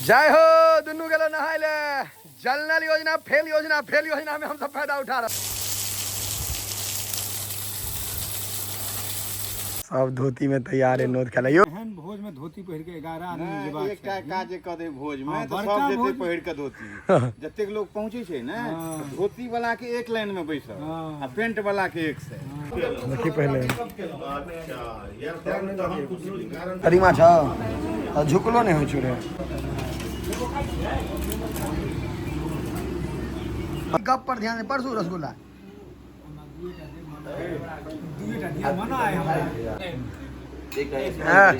जय हो दुनू गेलो नहाय ले। जल नल योजना फेल योजना, फेल योजना में हम सब फायदा उठा रहा। सब धोती में तैयार है नोत खेला यो। एहन भोज में धोती पहिर के 11 आदमी जेबाक एकटा चाही। काज कऽ दे भोज में हाँ, तऽ बड़का सब जेतै भोज। पहिर कऽ धोती। जतेक लोग पहुँचै छै ने, धोती वाला के एक लाइन में बैसल आ पेंट वाला के एक से। देखी पहले कदीमा छ आ झुकलो नहीं होइ छै रे। गप पर ध्यान दे, परसू रसगुल्ला। हाँ।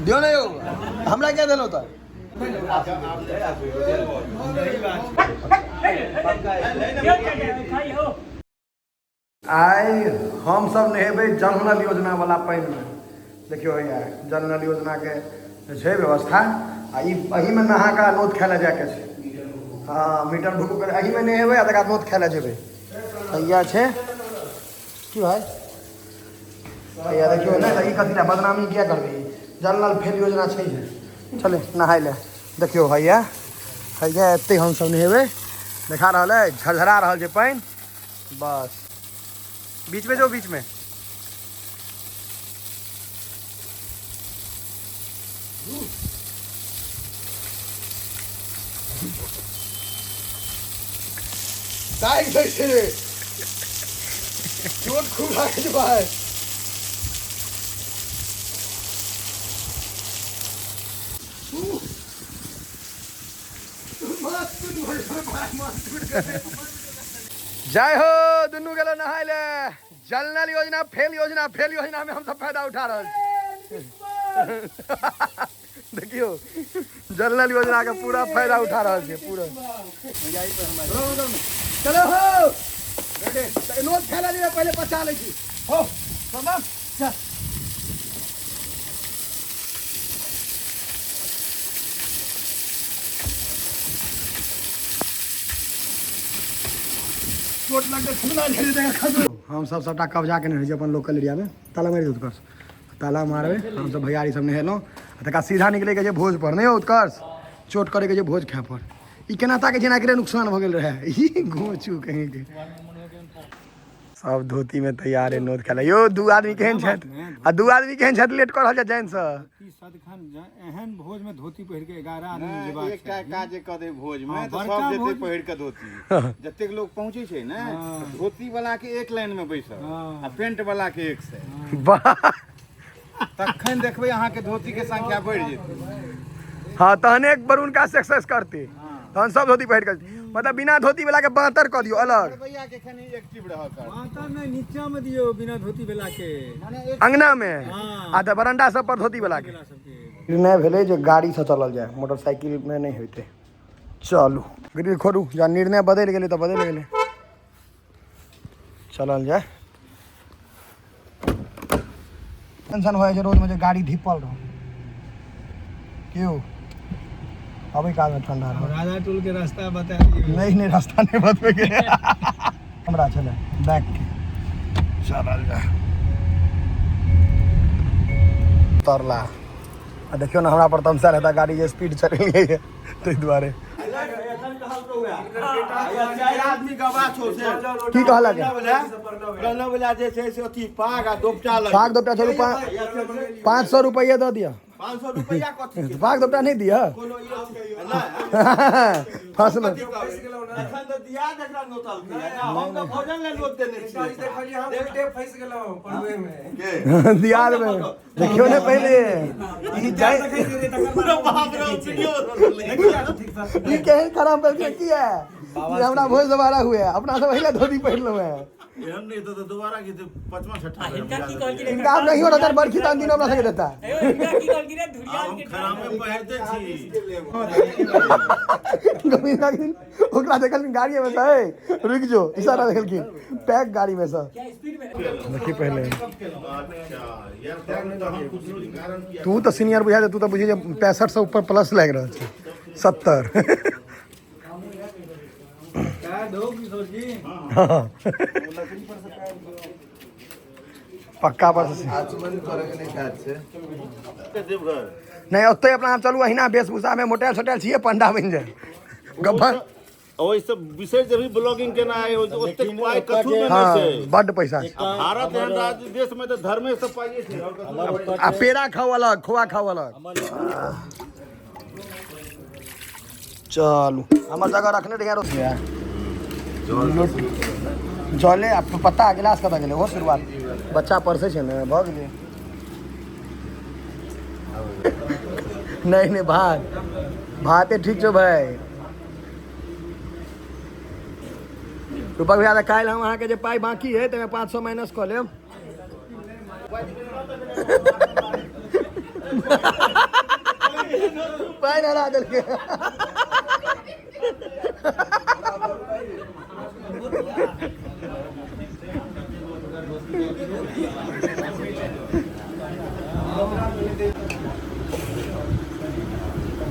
दियो ना यो, हमरा क्या देलो तो? आइ हम सब नहेबै जल नल योजना वाला पानि में। देखियो हैया जल नल योजना के छै व्यवस्था, आ ई एही में नहा के नोत खाय लए जायके छै। हाँ, मीटर भुकू कर एही में नहेबै आ तकर बाद नोत खाय लए जेबै। हैया छै की भाई, हैया देखियो ने, ई कथी लए बदनामी किया करबै? जल नल फेल योजना छै हे। चले नहाय लए। देखियो हैया, हैया एते हम सब नहेबै। देखा रहल है, झरझरा रहल छै पानि। बस बीच में जो, बीच में ताकि दै छै रे। चोट खूब लागै छै भाई। जय हो दुनू गेलो नहाय ले। जल नल योजना फेल योजना, फेल योजना में हम सब फायदा उठा रहल छी। देखियो जल नल योजना के पूरा फायदा उठा रहल छी पूरा। चलो हो नोत खाय लए जेबै, पहिले पचा लै छी। हो प्रणाम। चल चोट लगतै खुना झेल देगा खसू। हम सब सबटा कब्जा केने रहै छी अपन लोकल एरिया में। ताला मारि दे उत्कर्ष, ताला मारबै। हम सब भैयारी सब नहेलहुँ आ तकर सीधा निकलै के छै भोज पर। नहि उत्कर्ष, चोट करे के छै भोज खाय पर। ई केना ताकै छै, एकरे नुकसान भऽ गेल रहै। ई घोचू कहीं के। सब धोती में तैयार है नोत खेला यो। दू आदमी केहन छथि आ दू आदमी केहन छथि, लेट कऽ रहल छथि जानि सँ। धोती सदिखन एहन भोज में धोती पहिर के 11 आदमी जेबाक एकटा चाही। काज कऽ दे भोज में हाँ, तऽ सब बड़का जेतै भोज। पहिर कऽ धोती। जतेक लोग पहुँचै छै ने, धोती वाला के एक लाइन में बैसल आ पेंट वाला के एक से। वाह, तखन देखबै अहाँके धोती के संख्या बढ़ि जेतै। हाँ, तहने एक बार उनका सक्सेस करते, तहन सब धोती पहिर के, मतलब बिना धोती वाला के बांतर कऽ दियौ अलग। भैया के कनि एक्टिव रहऽ कर। बांतर नहि, नीचा में दियौ बिना धोती वाला के। अंगना में। हाँ। आ तऽ बरंडा सब पर धोती वाला के। वाला सबके। निर्णय भेलै जे गाड़ी से चलल जाय, मोटरसाइकिल में नहि होइतै। चलू ग्रिल खोलू, जहाँ निर्णय बदलि गेलै तऽ बदलि गेलै, चलल जाय। टेंशन भऽ जाइ छै रोडमे जे गाड़ी धिपल रहल। क्यों अबै काल में ठंडा रहल। राजा टोल के रास्ता बता दियौ। नहीं नहीं, रास्ता नहीं बतबै के हमरा छलै बैक के। चलल जाय तरला। आ देखियौ ने हमरा पर तमसायल हेता गाड़ी जे स्पीड चलेलियै ताहि दुआरे। की कहलक? जे छै से अथी पाग आ दोपटा लग। पाग दोपटा छोड़ू, 500 रुपया दऽ दिअ। 500 रुपया कथी के? पाग दोपटा नहि दिअ। कोनो ई अथी नहि। फसलो एखन तऽ दिया देखरा नोतलकै ना, हम तऽ भोजन लए नोत देने छियै। के? दियाद में देखियौ ने पहिले ई जाय। बाप रे, वीडियो ई केहन खराब भेल की है? ई हमरा भोज दोबारा हुए, अपना सब पहिले धोती पहिरलहुँ है। एहन नहि तऽ दोबारा की पाँचमा छठा बेर हिनका की कहलखिन? इनका आब नहीं होता बरखी तहन दिन हमरा सबके देता। हेयौ, हिनका की कहलखिन रे? धुरियाल हम के खरामे पहिरते छी। गोविंद दिन ओकरा देखलखिन गाड़ी में से, रुकि जो, इशारा देखलखिन पैक गाड़ी में से। क्या स्पीड में देखी पहले तू तऽ सीनियर बुझा, तू तऽ बुझी जे 65 से ऊपर प्लस लागि रहल छै, 70। पैर धो किशोर जी। हाँ। पक्का बस नहीं ओतै अपना चलू अहिना वेशभूषा में मोटायल सोटायल छियै पंडा बनि जाए गब्बर। ओहिसँ विशेष जब भी ब्लॉगिंग केनाइ ओतेक पाइ कथू मे नहि हाँ छै। बड्ड पैसा छै। आ भारत एहन राज्य देश मे तऽ धर्मे से पाइए छै आओर कथू। आ पेड़ा खाउ अलग, खोआ खाउ अलग। चलू हमर जगह रखने रहियै जले आ पत्ता गिलास कतऽ गेलै? ओहो शुरुआत बच्चा परसै छै ने, भऽ गेलै। नहीं नहीं भात भाते ठीक छौ भाई। रूपक भैया तऽ काल्हि हम अहाँके जे पाइ बाकी है ताहिमे 500 माइनस कऽ लेब। पाइ हरा देलकै।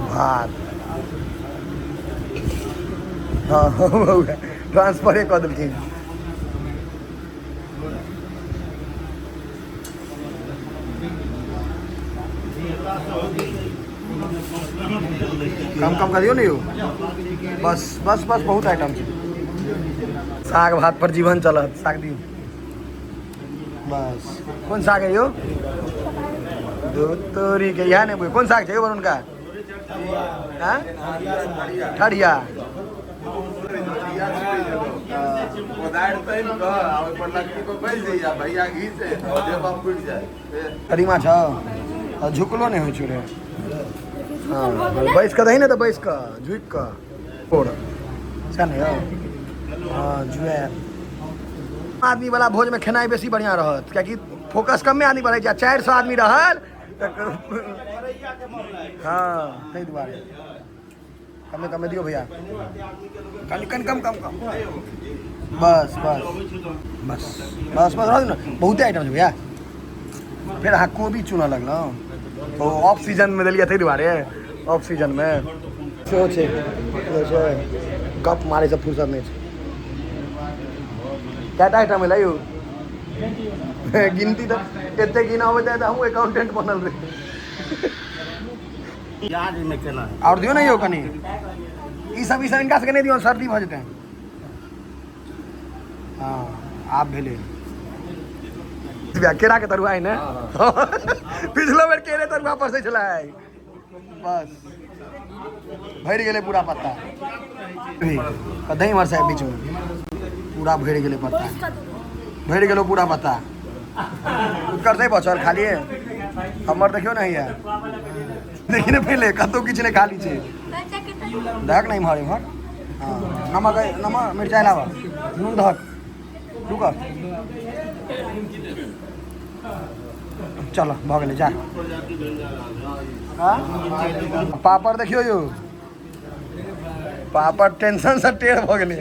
भात हाँ ट्रांसफरे कऽ देलखिन। कम कम करियौ ने यौ। बस बस बस बहुत आइटम छै। साग भात पर जीवन चलत। साग दियौ बस। कोन साग है यौ? दूध तोरी के इएह नहि कोन साग छै यौ वरुण का? हाँ ठरिया। कदीमा छौ झुकलो नहि होइ छौ रे। हाँ बैस कऽ दही ने तऽ बैस कऽ झुकि कऽ सएह ने यौ। हाँ जुआयल आदमी वाला भोजमे खेनाइ बेसी बढ़िआँ रहत कियाकि फोकस कमे आदमी पर रहै छै। 400 आदमी रहल तऽ हाँ ताहि दुआरे कमे कमे दियौ भैया। कनि कनि कम कम कम बस बस बस बस बस रह ने। बहुते आइटम छै भैया। फेर अहाँ कोबी चुनऽ लगलहुँ ओ ऑफ सीजनमे देलियै ताहि दुआरे ऑफ सीजनमे सेहो छै। गप मारैसँ फुर्सत नहि छै। कएटा आइटम एलै यौ? गिनती तऽ एते गिना अबैत तऽ हमहूँ अकाउंटेंट बनल रही। आओर दियौ ने यौ कनि। ई सब हिनका सबके नहि दियौ, सर्दी भऽ जेतै। हाँ आब भेलै केरा के तरुआ है ने। पिछलो बेर केरे तरुआ परसै छलै। बस भरि गेलै पूरा पत्ता। दही मरचाइ बीचमे पूरा भरि गेलै पत्ता। भरि गेलो पूरा पत्ता। उत्कर नहि बचल खालिए। हमर देखियौ ने हैया देखी ने पहिले कतहु किछु नहि खाली छै। दहक ने इम्हर इम्हर। हाँ नमक नमक मिरचाइ लाबऽ नून दहक रुक। चल भऽ गेलै जा। पापड़ देखियौ यौ। पापड़ टेंशन से टेढ़ भऽ गेलै।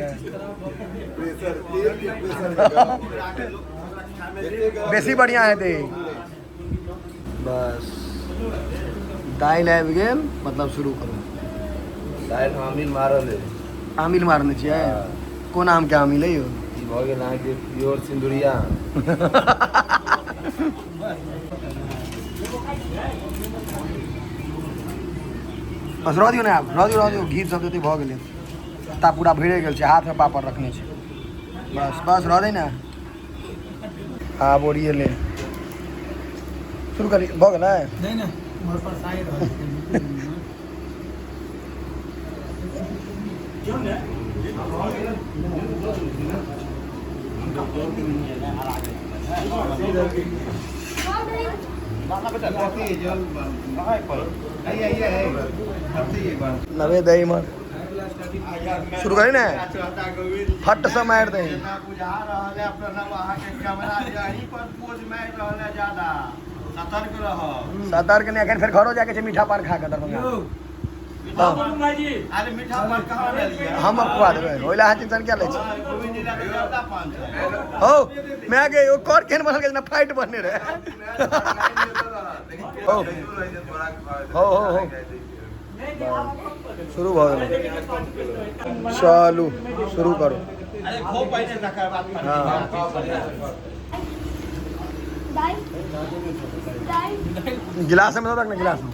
बेसी बढ़िआँ हेतै। बस दालि आबि गेल मतलब शुरू करू। दालि आमिल मारल है। आमिल मारने छियै? कोन आमके आमिल है यौ? ई भऽ गेल अहाँके प्योर सिन्दुरिया। बस रह दियौ ने आब रह दियौ रह दियौ। घी सब देतै भऽ गेलै। पत्ता पूरा भरि गेल छै। हाथमे पापड़ रखने छै। बस बस रह दे ने। आब ओरिएलै शुरू करी भऽ गेलै। नहि नहि उम्हर पर साइ रहल छै। नवे दही इम्हर शुरू करी ने। फट से मारि दही। बुझा रहल है प्रणव अहाँके कैमरा जे अहीं पर पोज मारि रहल है। ज्यादा सतर्क रहब। सतर्क नहि एखन फेर घरो जाके छै मीठा पान खा कऽ दरभंगा। अरे मीठा पान कहाँ लेलियै? हम खुआ देबै ओहि लए अहाँ टेंशन किया लै छी? गोविंद जी लग जर्दा पान छै। हौ my गे ओ कर केहन बनल जेना फाइट बनने रहे। हो हो हो हो शुरू भऽ गेलै। चलू शुरू करू। हाँ गिलास में दऽ ने, गिलास में।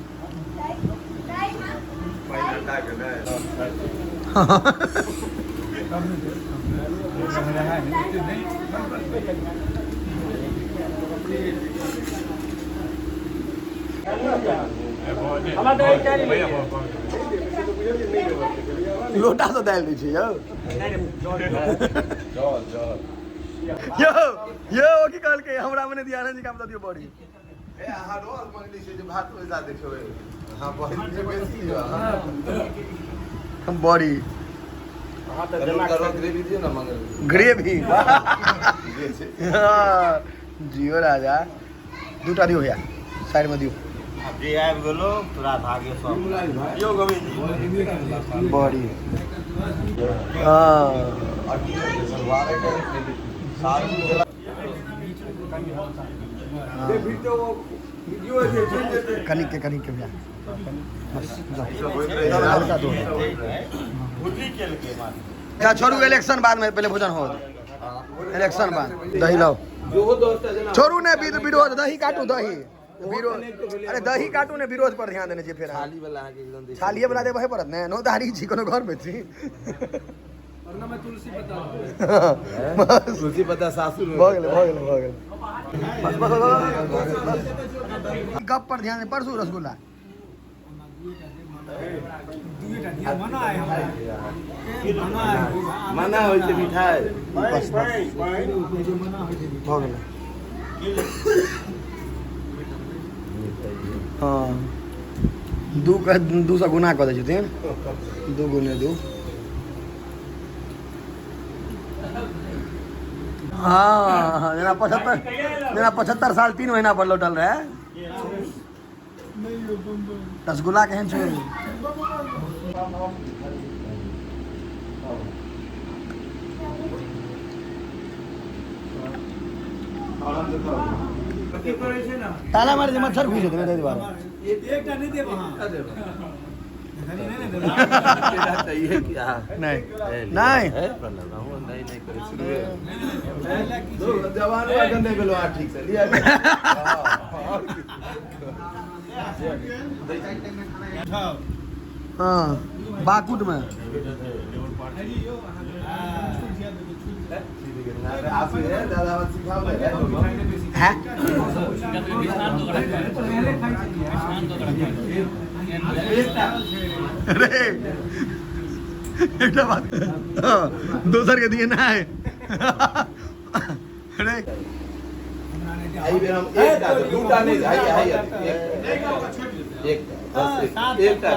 लोटा से दालि दै छै यौ। यौ यौ, ओ की कहलकै? हमरा मने दिया जी का दऽ दियौ बड़ी। ए, अहाँ रोज मंगली छै जे भात में ज्यादा खेबै अहाँ, बड़ी जे बेसी लिअ। हम बड़ी। अहाँ तऽ जेना ग्रेवी दियौ ने मंगल। ग्रेवी। जे छै। हाँ, जियो राजा, दूटा दियौ भैया, साइड में दियौ। जे आबि गेलो तोरा भागे सब यौ गोविंद जी। बड़ी, हाँ। कनिक के, कनिक के भैया, बस जाओ। हल्का दो। जा, छोड़ू इलेक्शन, बाद में, पहले भोजन हो। इलेक्शन बाद। दही लाओ। छोड़ू ने विरोध, दही काटू, दही विरोध। अरे दही काटू ने, विरोध पर ध्यान देने छियै फेर अहाँ। थाली वाला अहाँके एकदम देखियौ। छालिए बना देबहे पड़त ने, नौदारी छी, कोनो घर में छी। बस। तुलसी पत्ता सासुर में। भऽ गेलै, भऽ गेलै, भऽ गेलै, बस बस बस, बस, बस। गप पर ध्यान दे। परसू रसगुल्ला। मना है हमरा, मना है। मना होइ छै मिठाई। बस बस, भऽ गेलै। हँ, दू के दू सए गुना कऽ दै छथिन, दू गुने दू। हँ, जेना 75 साल 3 महीना पर लौटल रहै। रसगुल्ला केहन छै? ताला मारै छै, मच्छर घुसि जेतै ने, ताहि दुआरे। एकटा नहि देब अहाँ, धनी नहि ने देब। चाहिए क्या? नहि नहि। है प्रणाम, हम नहीं नहीं करै शुरुए। जवान अखन नहि भेलो अहाँ ठीक से लिअ। हँ, बाकुटमे। आसू है दादा, सिखाओ ने। है। अरे एकटा बात, हँ, दोसर के दिए नहि। अरे एहि बेर हम एकटा, दूटा नहि, हाइ हाइ, एकटा बस, एकटा।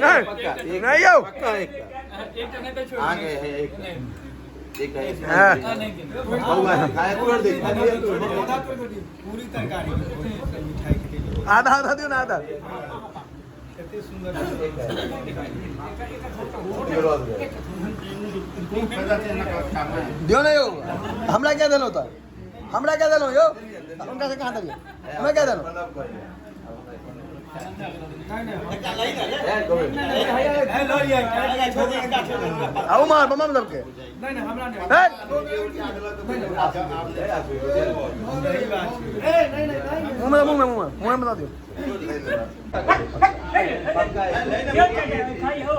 नहि नहि यौ। पक्का एकटा आगे है, एकटा एकटा। हाँ। बौआ खाए तोड़ दे, खाए तोड़ दे। पूरी तरकारी मिठाई के। आधा आधा दियौ ने, आधा। कते सुंदर। दियौ ने यौ। हमरा क्या देलहुँ तऽ? हमरा क्या देलहुँ यौ? हुनका से कहाँ देलियै? हमरा क्या देलहुँ? आउ मार बम सबके। नहि नहि, हमरा नहि। हे। मुँह में, मुँह में, मुँह में, मुँह में बता दियौ। खाई हो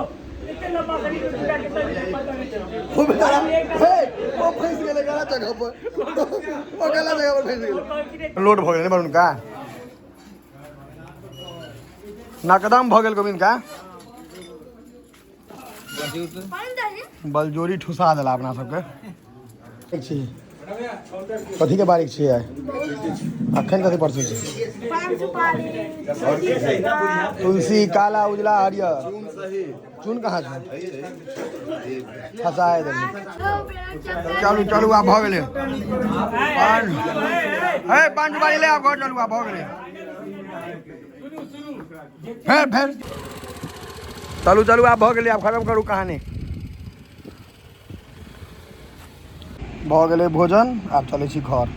इतने लंबा शरीर में पूरा कितना पता नहीं चला। ओ बेचारा, हे, ओ फंसि गेलै गलत जगह पर, ओ गलत जगह पर फंसि गेलै। लोड भऽ गेलै ने वरुण का, नाकदम भऽ गेल गोविंद का। बलजोरी ठुसा देला अपना सबके। ठीक छी। कथी के बारीक छियै अखन? कथी परसै छै? पान सुपारी। तुलसी, काला, उजला, हरियर। चून कहाँ छै? फसाए देली। चलू चलू, आब भऽ गेलै। पान हे, पान सुपारी ले, आब घर चलू, आब भऽ गेलै। फेर फेर चलू चलू, आब भऽ गेलै, आब खत्म करू कहानी। भऽ गेलै भोजन, आब चलै छी घर।